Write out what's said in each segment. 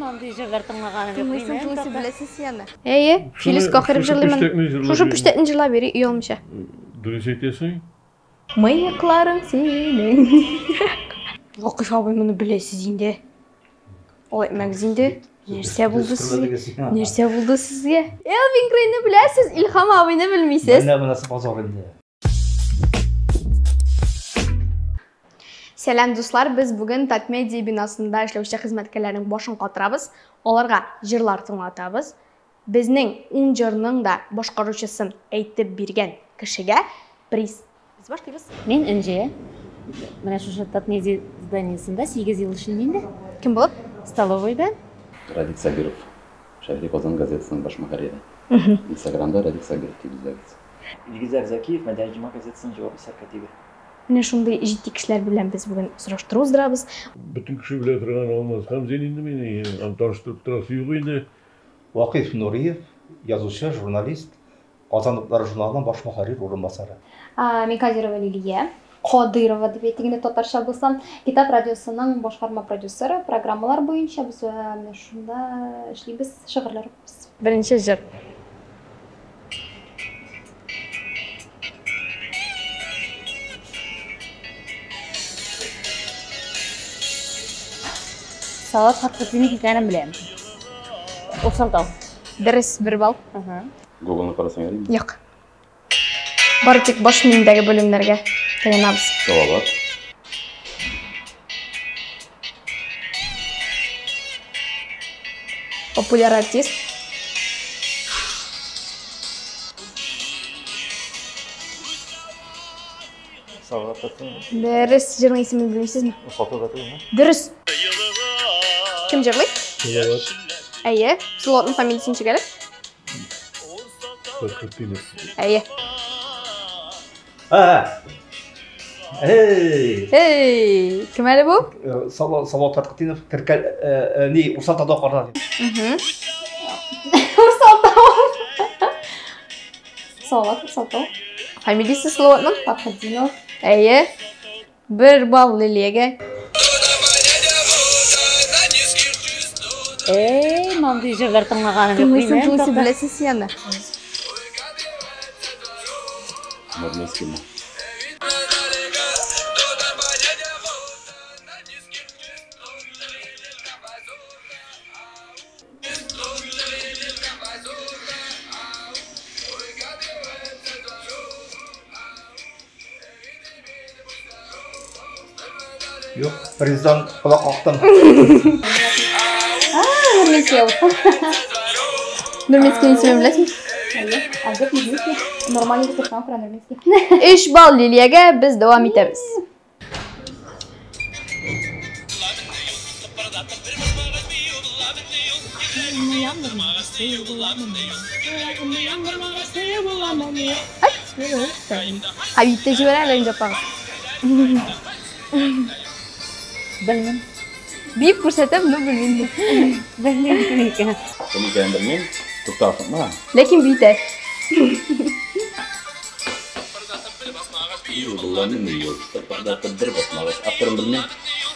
Мондый җырлар тыңлаганым юк. Тыңлыйсың, тыңлыйсың, беләсең син аны. Әйе, Филис Кахиров җырлыймын. Шушы пүчтәкне җырлап йөри оялмыйча. Дөрес әйтәсең. Мыекларың синең. Вакыйф абый, моны беләсез инде. Алай итмәгез инде. Нәрсә булды сезгә? Нәрсә булды сезгә? Элвин Грейны беләсез, Илһам абыйны белмисез. Менә монысы базар инде. Сәлам, дуслар! Без бүген Татмедиа бинасында эшләүче хезмәткәрләрнең башын катырабыз. Аларга җырлар тыңлатабыз. Безнең ун җырның да башкаручысын әйтеп биргән кешегә приз. Без башлыйбыз. Мин Энҗе. Менә шушы Татмедиа зданиесендә 8 ел эшлим инде. Кем булып? Столовыйда. Радик Сабиров, Шәһри Казан газетасының баш мөхәррире. Инстаграмда Радик Сабиров дип эзләгез. Илгизәр Зәкиев, Мәдәни җомга газетасының җаваплы сәркатибе. Менә шундый җитди кешеләр белән без бүген сораштыру уздырабыз. Бөтен кеше белә торган Алмаз Хәмзин инде мине, аны таныштырып торасы юк инде. Вакыйф Нуриев, язучы, журналист, Казан утлары журналының баш мөхәррир урынбасары. Минкадирова Лилия, Кадыйрова дип әйтик инде татарча булса, Китап радиосының башкарма продюсеры, программалар буенча без менә шунда эшлибез, шигырьләр укыйбыз. Беренче җыр. Салават Фәтхетдинов икәнен беләм. Усалтау. Дөрес, бер балл. Гуглны карасаң ярыймы? Юк. Бары тик баш миендәге бүлемнәргә таянабыз. Салават. Популяр артист. Салават Фәтхетдинов. Дөрес, җырның исемен белмисезме? Усалтау да түгелме? Дөрес. Кем җырлый? Салават Әйе. Салаватның фамилиясе ничек әле? Фәтхетдинов. Әйе. А! Эй! Эй, кем әле бу? Салават Фәтхетдинов теркәл ни Усалтауда карда. Урсалтау. Салават Урсалтау. Фамилиясе Салаватның? Фәтхетдинов. Әйе. Бер балл Лилиягә. Эй, мондый җырлар тыңлаганым юк. Тыңлыйсың, тыңлыйсың, беләсең син аны. Нурминскиймы? Юк, президент колак кактым. Нурминский. Нурминскийның исемен беләсеңме? Әйе. Альберт Нурминский. Нормаль егет шуңа күрә Нурминский. Өч балл Лилиягә, без дәвам итәбез. Хабиб тә җибәрә әле инде апагыз. Белмим. Биеп күрсәтәм, но белмим. Белмим кем икән. Кем икәнен белмим. Тукта, ашыкма. Ләкин биетә. Бер басмагыч. Авторын белмим.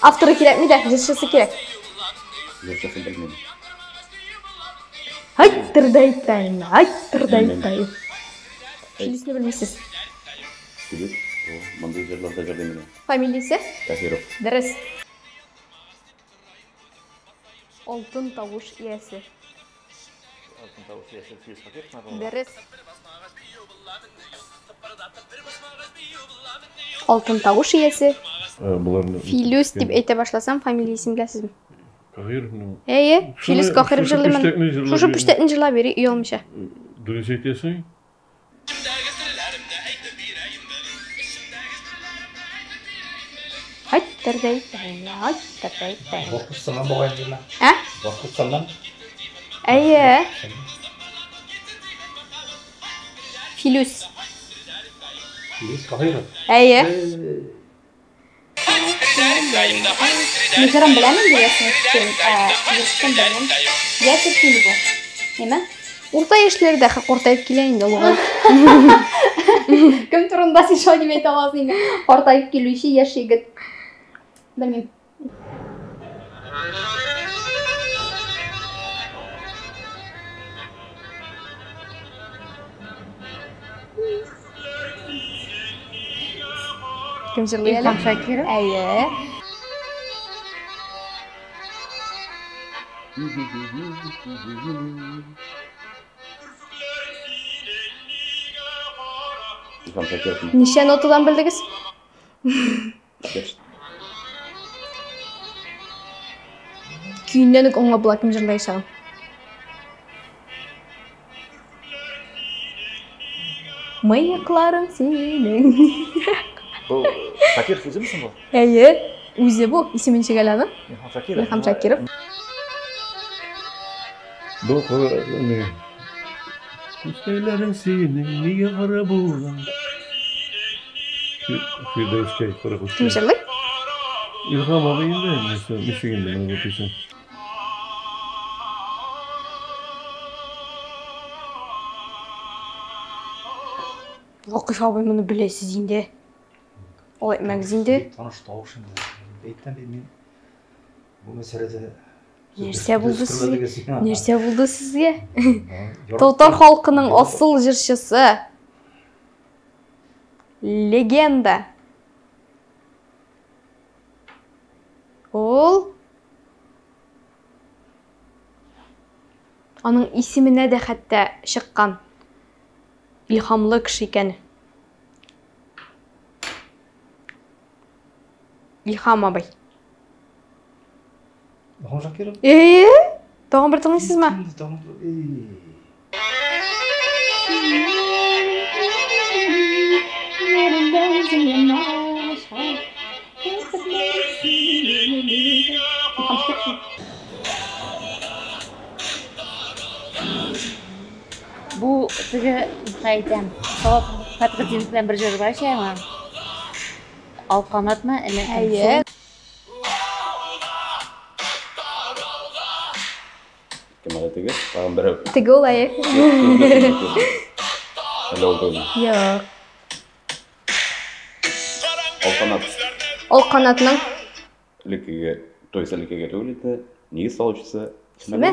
Авторы кирәкми дә, җырчысы кирәк. Җырчысын белмим. Айттырдайтайм, айттырдайтайм. Филисне белмисез. Филис, мондый җырларда җырлый мени. Фамилиясе? Таһиров. Дөрес. Алтын тавыш иясе. Алтын тавыш иясе Филис Факиров. Дөрес. Алтын тавыш иясе. Боларны Филүс дип әйтә башласам, фамилиясен беләсезме? Каһировның. Әйе, Филүс Каһиров җырлыймын. Шушы Шушы пүчтәкне җырлап йөри оялмыйча. Дөрес әйтәсең. Айттырдайтайм, айттырдайтайм. Башкортстаннан бугай инде. Ә? Башкортстаннан. Әйе. Филүс. Филис Каһиров. Әйе. Мин җырын беләм инде, ясен кем, җырчысын белмим. Яшь инде бу. Ниме? Урта яшьләрдә картаеп килә инде олыгай. Кем турында син шулай дип әйтә аласың инде? Картаеп килүче яшь егет. Белмим. Кем җырлый әле? Илһам Шакиров. Әйе. Илһам Шакировны. Ничә нотадан белдегез? Көеннән үк аңлап була кем җырлаячагын. Мыекларың синең. Бу Шакиров үзе мисең бу? Әйе, үзе бу. Исеме ничек әле аның? Илһам Шакиров. Илһам Шакиров. Бу кара не? Күзләрең синең нигә кара булган? Фирдәүскә кара Кем күзләр. җырлый? Илһам абый инде, нәрсә, ничек инде менә бу песня. Лакыйф абый моны беләсез инде. Алай әйтмәгез инде. Бик таныш тавыш инде. Әйтәм бит мин бу мәсьәләдә Нәрсә булды сезгә? сезгә? Нәрсә булды сезгә? Татар халкының асыл җырчысы. Легенда. Ул аның исеменә дә хәтта чыккан илһамлы кеше икән. Илһам абый. Илһам Шакиров? Э, тагын бер тыңлыйсызмы? Тагын бер- Эй. Бу теге әйтәм. Салат Фәтхетдинов белән бер җыр бар шәйме? Алканатмы? Әллә кем? Әйе. Кем әле теге? Тагын берәү. Теге ул әйе. Әллә ул түгелме? Юк. Алканат. Ул канатның Элеккеге, то есть элеккеге түгел инде. Нигез салучысы. Кем әле Исеме?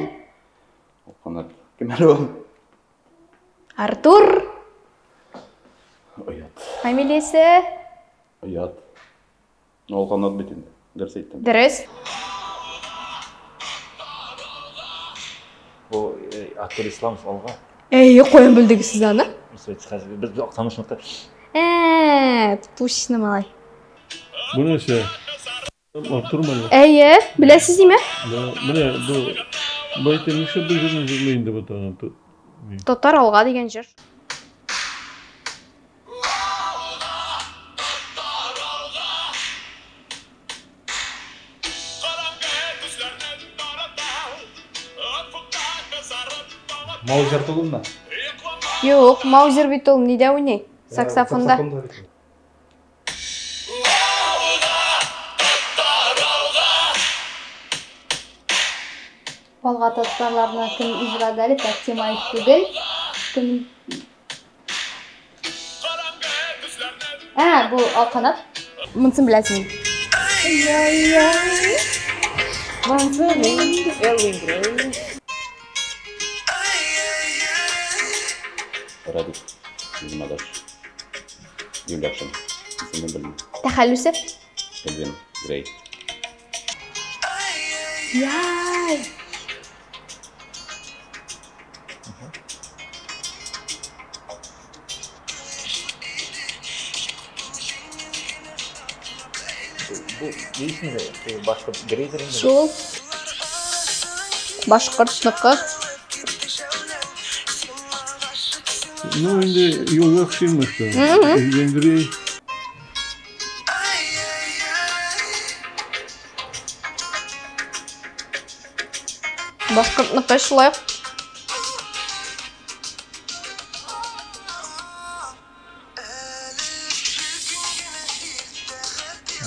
ул? Алканат. Кем әле ул? Артур Оят. фамилиясе. Оят. Ну, Алканат бит инде. Дөрес әйттем. Дөрес. Бу Артур Исламов алга. Әйе, каян белдегез сез аны? Без без Актанышныкы. Ә, точно малай. Бу нәрсә? Артур мени? Әйе, беләсез димә? Да, менә бу бу әйтәм, нишләп бер җырны җырлый инде бу тагын? Татар алга дигән җыр. Маузер түгелме? Юк, Маузер бит ул нидә уйный? Саксофонда. Саксофонда бит ул. Алга татарларны кем иҗрада әле так Тимаев түгел. Кем Ә, бу Алканат. Монысын беләсең. Элвин Грей. Радик. Минем адаш. Юльякшин. Исемен белмим. Тәхәллүсе? Элвин Грей. Яй. Бу ни исеме? Башкорт Грейдер инде. Шул. Башкортныкы. Ну, инде Юльякшинмы что? Элвин Грей. Башкортныкы шулай. ук.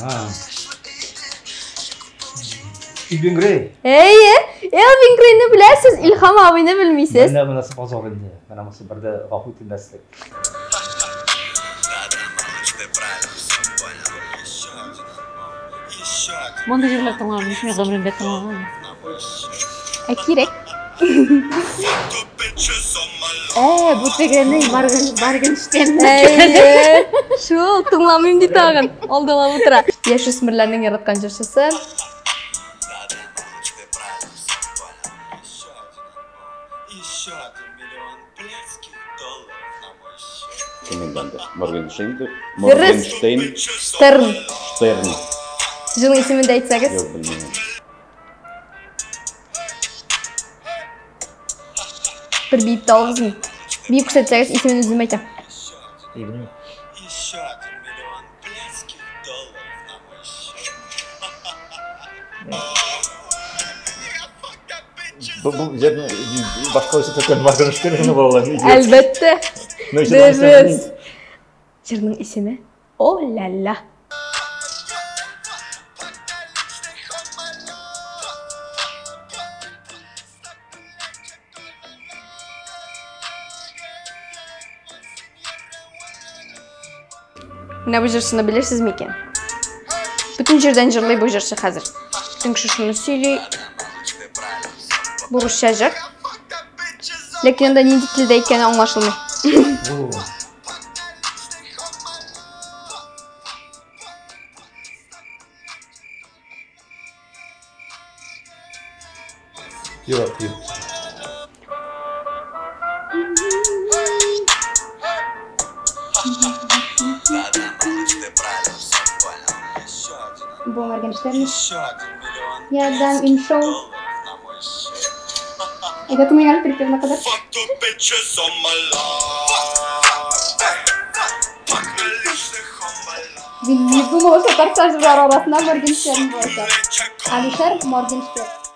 А. Элвин Грей. Әйе, Элвин Грейны беләсез, Илһам абыйны белмисез. Менә монысы базар инде. Менә монысы бер дә гафу ителмәслек. Мондый җырлар тыңламыйм, мин гомеремдә тыңламадым. Ә кирәк. Ә, бу тегене Моргенштерн. Әйе. Шул, тыңламыйм ди тагын. Алдалап утыра. Яшүсмерләрнең яраткан җырчысы. Кем инде анда? Моргенштейн. Дөрес. Моргенштейн. Штерн. Штерн. Җырның исемен дә әйтсәгез. Юк, белмим. Бер биеп тә алыгыз. Биеп күрсәтсәгез, исемен үзем әйтәм. Белмим. Бу бу җырны башкаручы төркем Моргенштерн гына була ала. Әлбәттә. Ну, җырның исеме Дөрес. Җырның исеме О-ля-ля. Менә бу җырчыны белерсез микән? Бөтен җирдән җырлый бу җырчы хәзер. Бөтен кеше шуны сөйли. Бу русча җыр. Ләкин анда нинди телдә икәне аңлашылмый. Юк, юк. Бу Моргенштерн. Я дам им шоу. Әйдә тыңлыйк әле припевына кадәр. Мин не думала, что татарча җырлар арасында Моргенштерн булачак. Алишер Моргенштерн.